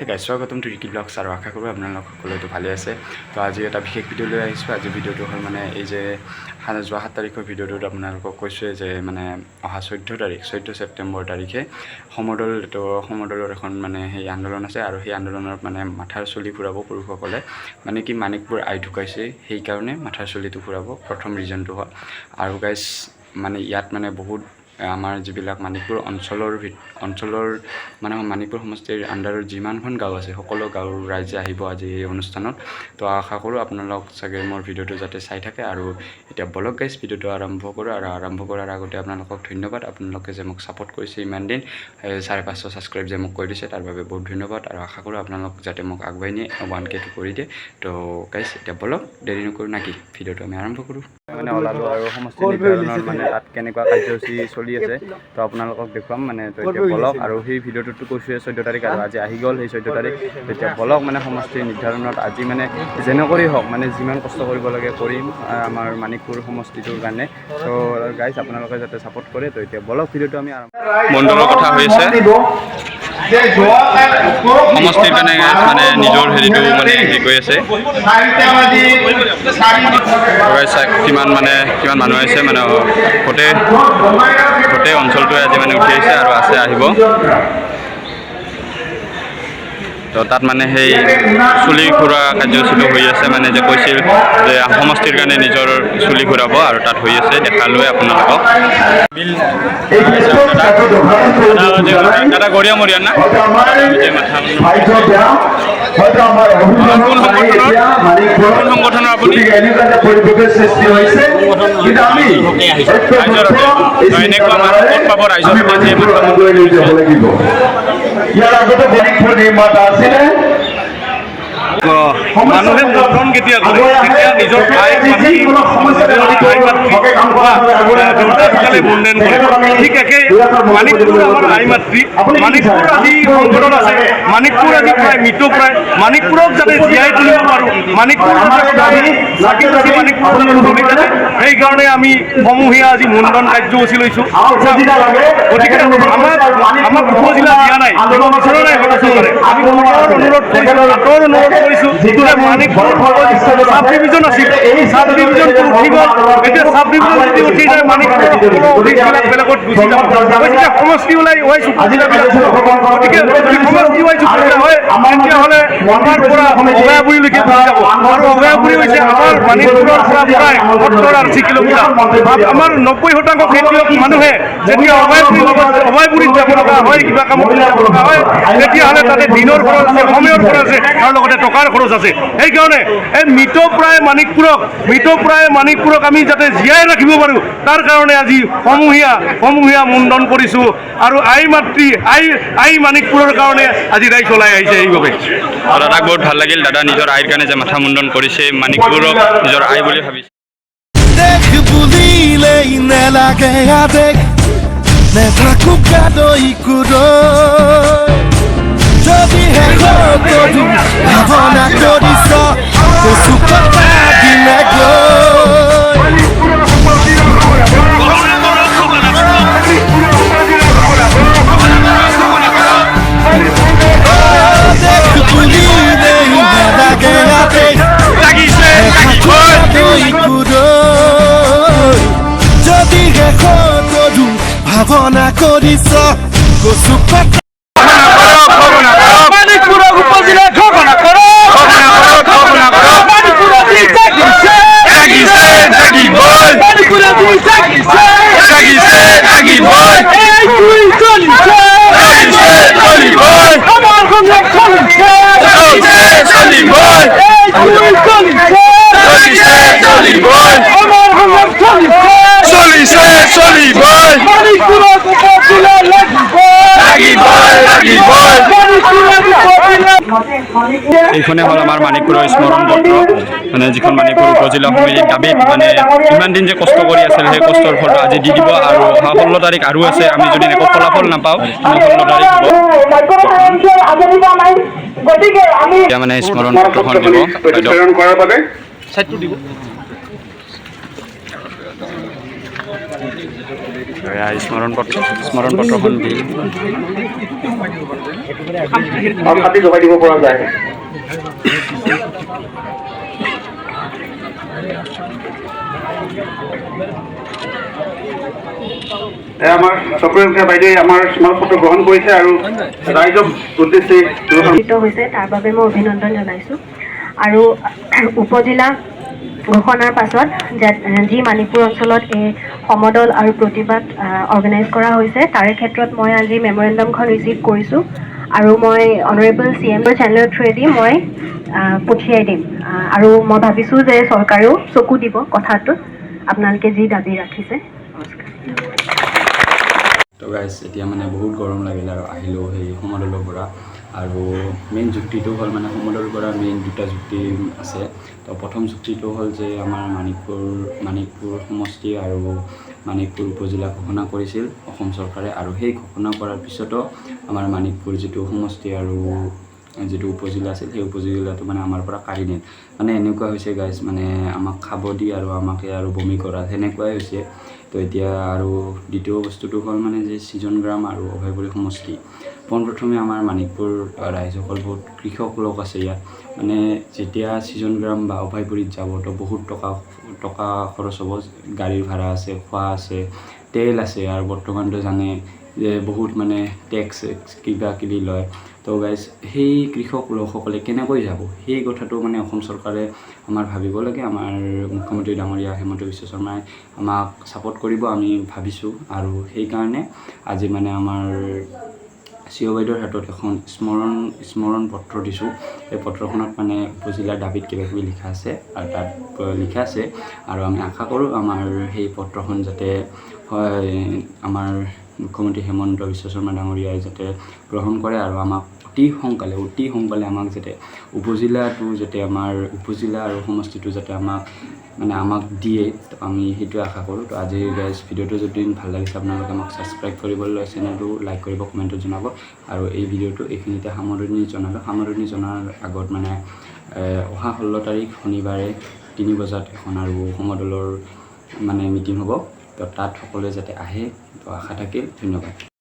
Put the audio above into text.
Guys, স্বাগতম two Ricky blogs আৰু আশা কৰোঁ আপোনালোক সকলোৱেতো ভালে আছে। তো আজি এটা বিশেষ ভিডিঅ' লৈ আহিছোঁ। আজি ভিডিঅ'টো হ'ল মানে এই যে যোৱা 7 তাৰিখৰ ভিডিঅ'টোত আপোনালোকক কৈছোঁৱে যে মানে অহা 14 তাৰিখ, 14 ছেপ্টেম্বৰ তাৰিখে সমদল, তো সমদলৰ এখন মানে সেই আন্দোলন আছে আৰু সেই আন্দোলনত মানে মাথাৰ চুলি ঘূৰাব পুৰুষসকলে, মানে কি মানিকপুৰ আই ঢুকাইছে, সেইকাৰণে মাথাৰ চুলিটো ঘূৰাব, প্ৰথম ৰিজনটো হ'ল। আৰু গাইজ, মানে ইয়াত মানে বহুত আমাৰ যিবিলাক মানিকপুৰ অঞ্চলৰ মানে মানিকপুৰ সমষ্টিৰ আণ্ডাৰত যিমানখন গাঁও আছে, সকলো গাঁৱৰ ৰাইজে আহিব আজি এই অনুষ্ঠানত। তো আশা কৰোঁ আপোনালোক চাগে মোৰ ভিডিঅ'টো যাতে চাই থাকে। আৰু এতিয়া বলক গাইজ, ভিডিঅ'টো আৰম্ভ কৰোঁ। আৰু আৰম্ভ কৰাৰ আগতে আপোনালোকক ধন্যবাদ, আপোনালোকে যে মোক ছাপোৰ্ট কৰিছে ইমান দিন, এই 550 ছাবস্ক্ৰাইব যে মোক কৰি দিছে, তাৰ বাবে বহুত ধন্যবাদ। আৰু আশা কৰোঁ আপোনালোক যাতে মোক আগুৱাই নিয়ে 1Kটো কৰি দিয়ে। তো গাইজ, এতিয়া বলক, দেৰি নকৰোঁ নাকি, ভিডিঅ'টো আমি আৰম্ভ কৰোঁ। মানে ওলালোঁ আৰু সমষ্টি নিৰ্ধাৰণৰ মানে তাত কেনেকুৱা কাৰ্যসূচী চলি আছে, তো আপোনালোকক দেখুৱাম মানে। তো এতিয়া বলক। আৰু সেই ভিডিঅ'টোতো কৈছোঁৱে 14 তাৰিখ আৰু আজি আহি গ'ল সেই 14 তাৰিখ। তেতিয়া বলক, মানে সমষ্টি নিৰ্ধাৰণত আজি মানে যেনেকৰি হওক, মানে যিমান কষ্ট কৰিব লাগে কৰিম আমাৰ মানিকপুৰ সমষ্টিটোৰ কাৰণে। তো গাইজ, আপোনালোকে যাতে ছাপোৰ্ট কৰে। তো এতিয়া বলক, ভিডিঅ'টো আমি আৰম্ভ। মণ্ডলৰ কথা হৈ আছে সমষ্টিৰ কাৰণে, মানে নিজৰ হেৰিটো মানে হেৰি কৰি আছে। গাইজ, চাওক কিমান মানে কিমান মানুহ আহিছে, মানে গোটেই গোটেই অঞ্চলটোৱে আজি মানে উঠি আহিছে আৰু আছে আহিব। তো তাত মানে সেই চুলি ঘূৰা কাৰ্যসূচীটো হৈ আছে, মানে যে কৈছিল যে সমষ্টিৰ কাৰণে নিজৰ চুলি ঘূৰাব, আৰু তাত হৈ আছে, দেখালোৱে আপোনালোকক। দাদা গৰীয়া মৰিয়া না মাথা? কোন সংগঠনৰ আপুনি? ৰাইজৰ। এনেকুৱা মানুহ ক'ত পাব ৰাইজৰ? ইয়াৰ আগতে মানিকপুৰ নিৰ্মাতা আছিলে। মানুহে মুণ্ডন কেতিয়া কৰে? যেতিয়া নিজৰ আই মাতৃ, দেউতা ঢুকালে মুণ্ডন কৰে। ঠিক একে মানিকপুৰ আমাৰ আই মাতৃ। মানিকপুৰ আজি সংকটত আছে, মানিকপুৰ আজি প্ৰায় মৃত্যু প্ৰায়। মানিকপুৰক যাতে জীয়াই তুলিব পাৰোঁ, মানিকপুৰ যাতে সদায় চাকি চাকি মানিকপুৰ জ্বলি থাকে, সেইকাৰণে আমি সমূহীয়া আজি মুণ্ডন কাৰ্যসূচী লৈছোঁ। গতিকে আমাক উপজিলা দিয়া নাই, বিচৰা নাই চৰকাৰে। আমি অনুৰোধ কৰিছোঁ, আঁতৰ অনুৰোধ কৰিছোঁ যে মানিকপুৰ চাব ডিভিজন আছিল, চাব ডিভিজনটো উঠি গ'ল। এতিয়া চাব ডিভিজন যদি উঠি যায়, মানিকপুৰৰ সকলো অফিচবিলাক বেলেগত গুচি যাব। গতিকে সমষ্টি ওলাই ৱাইজ উপজিলাবিলাক, গতিকে যদি সমষ্টি ৱাইজ উপজিলা হয়, তেতিয়াহ'লে আমাৰ পৰা অভয়াপুৰীলৈকে গুচি যাব। আৰু অভয়াপুৰী হৈছে আমাৰ মানিকপুৰৰ পৰা প্ৰায় 70-80 কিলোমিটাৰ। আমাৰ 90% খেতিয়ক মানুহে যেতিয়া অভয়াপুৰীত যাব লগা হয়, কিবা কামত যাব লগা হয়, তেতিয়াহ'লে তাতে দিনৰ খৰচ আছে, সময়ৰ খৰচ আছে আৰু লগতে টকাৰ খৰচ আছে। সেইকাৰণে এই মৃতপ্ৰায় মানিকপুৰক আমি যাতে জীয়াই ৰাখিব পাৰোঁ, তাৰ কাৰণে আজি সমূহীয়া মুণ্ডন কৰিছোঁ। আৰু আই মাতৃ আই আই মানিকপুৰৰ কাৰণে আজি ৰাইজ ওলাই আহিছে সেইবাবে। দাদাক বহুত ভাল লাগিল। দাদা নিজৰ আইৰ কাৰণে যে মাথা মুণ্ডন কৰিছে, মানিকপুৰক নিজৰ আই বুলি ভাবিছে। দেশ বুলিলেই নেলাগে আদেশ, নেথাকো গাদৈ কুদৈ। যদি শেষত ভাৱনা কৰিছ, কচু কটা দিনে গৈ। দেশ বুলিলেই নেলাগে আদেশ, নেথাকো গাদৈ কুদৈ। যদি শেষত ভাৱনা কৰিছ, কচু কটা মানিকপুৰক উপজিলা ঘোষণা কৰক, মানিকপুৰ আজি জাগিছে, মানিকপুৰ আজি জাগিছে, এই জুই জ্বলিছে, আমাৰ সংগ্ৰাম চলিছে, এই জুই জ্বলিছে, আমাৰ সংগ্ৰাম চলিছে, চলিছে, চলিবই। মানিকপুৰক উপজিলা লাগিব, লাগিবই। মানিকপুৰক উপজিলা। এইখনে হ'ল আমাৰ মানিকপুৰৰ স্মৰণ পত্ৰ, মানে যিখন মানিকপুৰ উপজিলা সমিতিৰ দাবীত মানে ইমান দিন যে কষ্ট কৰি আছিল, সেই কষ্টৰ ফলটো আজি দি দিব। আৰু অহা 16 তাৰিখ আৰু আছে, আমি যদি একো ফলাফল নাপাওঁ, 16 তাৰিখ হ'ব। এতিয়া মানে স্মৰণ পত্ৰখন দিব বাইদেউ। ছাইডটো দিব। এয়া স্মৰণ পত্ৰখন দি কাটি জমাই দিব পৰা যায়। আমাৰ চক্ৰসংখ্যা বাইদেৱে আমাৰ স্মাৰকপত্ৰ গ্ৰহণ কৰিছে আৰু ৰাইজক উদ্দেশ্যি হৈছে, তাৰ বাবে মই অভিনন্দন জনাইছোঁ। আৰু উপজিলা ঘোষণাৰ পাছত যি মানিকপুৰ অঞ্চলত এই সমদল আৰু প্ৰতিবাদ অৰ্গেনাইজ কৰা হৈছে, তাৰে ক্ষেত্ৰত মই আজি মেমৰেণ্ডামখন ৰিচিভ কৰিছোঁ আৰু মই অনাৰেবল চি এমৰ চেনেলৰ থ্ৰুৱেদি মই পঠিয়াই দিম। আৰু মই ভাবিছোঁ যে চৰকাৰেও চকু দিব কথাটোত, আপোনালোকে যি দাবী ৰাখিছে। নমস্কাৰ। তো গাইজ, এতিয়া মানে বহুত গৰম লাগিল আৰু আহিলোঁ সেই সমদলৰ পৰা। আৰু মেইন যুক্তিটো হ'ল মানে সমদল কৰাৰ মেইন দুটা যুক্তি আছে। তো প্ৰথম যুক্তিটো হ'ল যে আমাৰ মানিকপুৰ সমষ্টি আৰু মানিকপুৰ উপজিলা ঘোষণা কৰিছিল অসম চৰকাৰে, আৰু সেই ঘোষণা কৰাৰ পিছতো আমাৰ মানিকপুৰ যিটো সমষ্টি আৰু যিটো উপজিলা আছিল, সেই উপজিলাটো মানে আমাৰ পৰা কাঢ়ি নিল। মানে এনেকুৱা হৈছে গাইজ, মানে আমাক খাব দি আৰু আমাকে আৰু বমি কৰা সেনেকুৱাই হৈছে। তো এতিয়া আৰু দ্বিতীয় বস্তুটো হ'ল মানে যে সৃজন গ্ৰাম আৰু অভয়পুৰী সমষ্টি, পোনপ্ৰথমে আমাৰ মানিকপুৰ ৰাইজসকল বহুত কৃষক লোক আছে ইয়াত। মানে যেতিয়া সৃজন গ্ৰাম বা অভয়পুৰীত যাব তো বহুত টকা টকা খৰচ হ'ব, গাড়ীৰ ভাড়া আছে, খোৱা আছে, তেল আছে, আৰু বৰ্তমানতো জানে যে বহুত মানে টেক্স কিবা কিবি লয়। তো গাইজ, সেই কৃষক লোকসকলে কেনেকৈ যাব সেই কথাটো মানে অসম চৰকাৰে আমাৰ ভাবিব লাগে। আমাৰ মুখ্যমন্ত্ৰী ডাঙৰীয়া হিমন্ত বিশ্ব শৰ্মাই আমাক ছাপোৰ্ট কৰিব আমি ভাবিছোঁ। আৰু সেইকাৰণে আজি মানে আমাৰ চি অ' বাইদেউৰ হাতত এখন স্মৰণ পত্ৰ দিছোঁ। এই পত্ৰখনত মানে উপজিলাৰ দাবীত কিবা কিবি লিখা আছে আৰু তাত লিখা আছে, আৰু আমি আশা কৰোঁ আমাৰ সেই পত্ৰখন যাতে হয় আমাৰ মুখ্যমন্ত্ৰী হিমন্ত বিশ্ব শৰ্মা ডাঙৰীয়াই যাতে গ্ৰহণ কৰে আৰু আমাক অতি সোনকালে আমাক যাতে উপজিলাটো যাতে আমাৰ উপজিলা আৰু সমষ্টিটো যাতে আমাক মানে আমাক দিয়ে, তো আমি সেইটোৱে আশা কৰোঁ। তো আজিৰ গাইজ ভিডিঅ'টো যদি ভাল লাগিছে আপোনালোকে আমাক ছাবস্ক্ৰাইব কৰিবলৈ, চেনেলটো লাইক কৰিব, কমেণ্টত জনাব। আৰু এই ভিডিঅ'টো এইখিনিতে সামৰণি জনালোঁ। সামৰণি জনাৰ আগত মানে অহা 16 তাৰিখ শনিবাৰে 3 বজাত এখন আৰু সমদলৰ মানে মিটিং হ'ব, তো তাত সকলোৱে যাতে আহে তো আশা থাকিল। ধন্যবাদ।